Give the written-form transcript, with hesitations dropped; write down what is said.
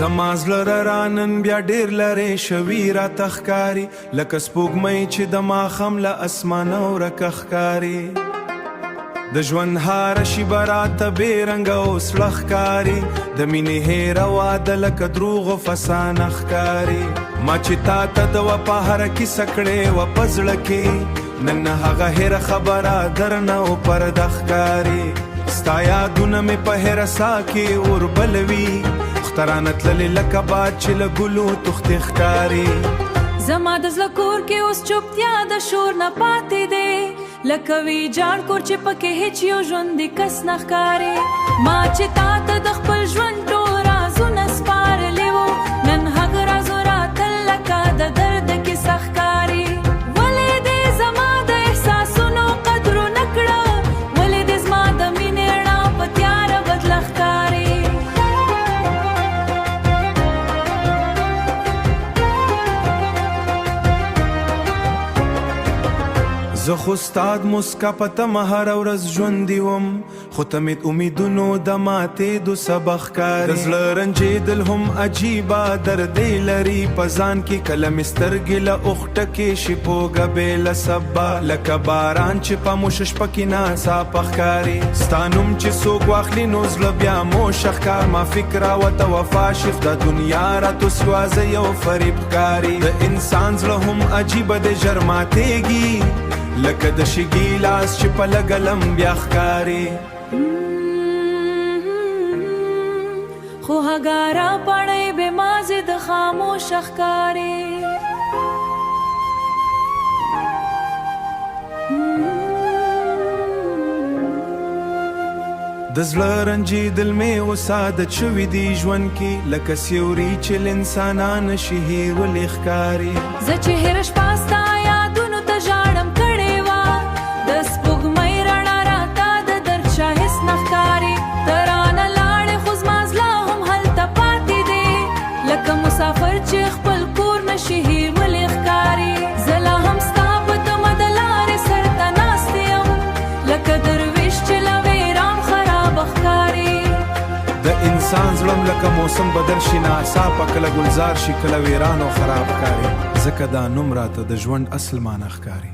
زما زړه رانن بیا ډیر لرې شوي راته ښکاري، لکه سپوږمۍ چې د ماښام له اسمانه ورکه ښکاري. د ژوند هره شیبه راته بې رنګه او سړه ښکاري، د مینې هېره واده لکه دروغ او فسانه ښکاري. ما چې تا ته د وفا هره کیسه کړې وه په زړه کې، نن هغه هېره خبره درنه او پرده ښکاري. ستا یادونه مې په هره ساه کې اور بلوي، اخترانه تللې لکه باد چې له ګلو تښتې ښکاري. زما د زړه کور کې اوس چوپتیا د شور نه پاتې دی، لکه ویجاړ کور چې پکې هیڅ یو ژوندی کس نه ښکاري. ما چې تا ته د خپل ژوند ټول رازونه سپارلي وو، نن هغه رازو راته لکه د درد کیسه ښکاري. ولې دې زما د احساسونو قدر ونه کړه؟ ولې دې زما د مینې رڼا په تیاره بدله ښکاري؟ زه خو ستاد مسکا په تمه هره ورځ ژوندی وم، خو ته مې د امیدونو د ماتېدو سبب ښکارې. د زړه رنجېدل هم عجیبه دردې لري په ځان کې، کله مې سترګې له اوښ ډکې شي پوږه بې له سبا، لکه باران چې په موشه شپه کې ناڅاپه ښکاري. ستا نوم چې څوک واخلي نو زړه بیا موشه ښکار، ما فکر راوته وفا شي، خو دا دنیا راته سوازه یو فریب ښکاري. د انسان زړه هم عجیبه دی ژر ماتېږي، لکه د شګي لاس چې په لګلم بیا ښکاري. خو هګاره پړی به مازې د خاموش ښکاري. د زړه رنجېدل مې اوس عادت شوي دي ژوند کې، لکه سیوري چې له انسانان شي هېرولې ښکاري. زه چې هره شپه ستا یادونو ته ژاړم کړې وه، د سپوږمۍ رڼا راته د درد شاهس نه ښکاري. ته رانه لاړې خو زما زړه هم هلته پاتې دی، لکه مسافر چې خپل کور نه شي هېرولې ښکاري. زه لا هم ستا په تمه د لارې سر ته ناست یم، لکه درویش چې له ویران خراب ښکاري. د انسان زړه هم لکه موسم بدل شي ناڅاپه، کله ګلزار شي کله ویران او خراب ښکاري، ځکه دا نوم راته د ژوند اصل مانا ښکاري.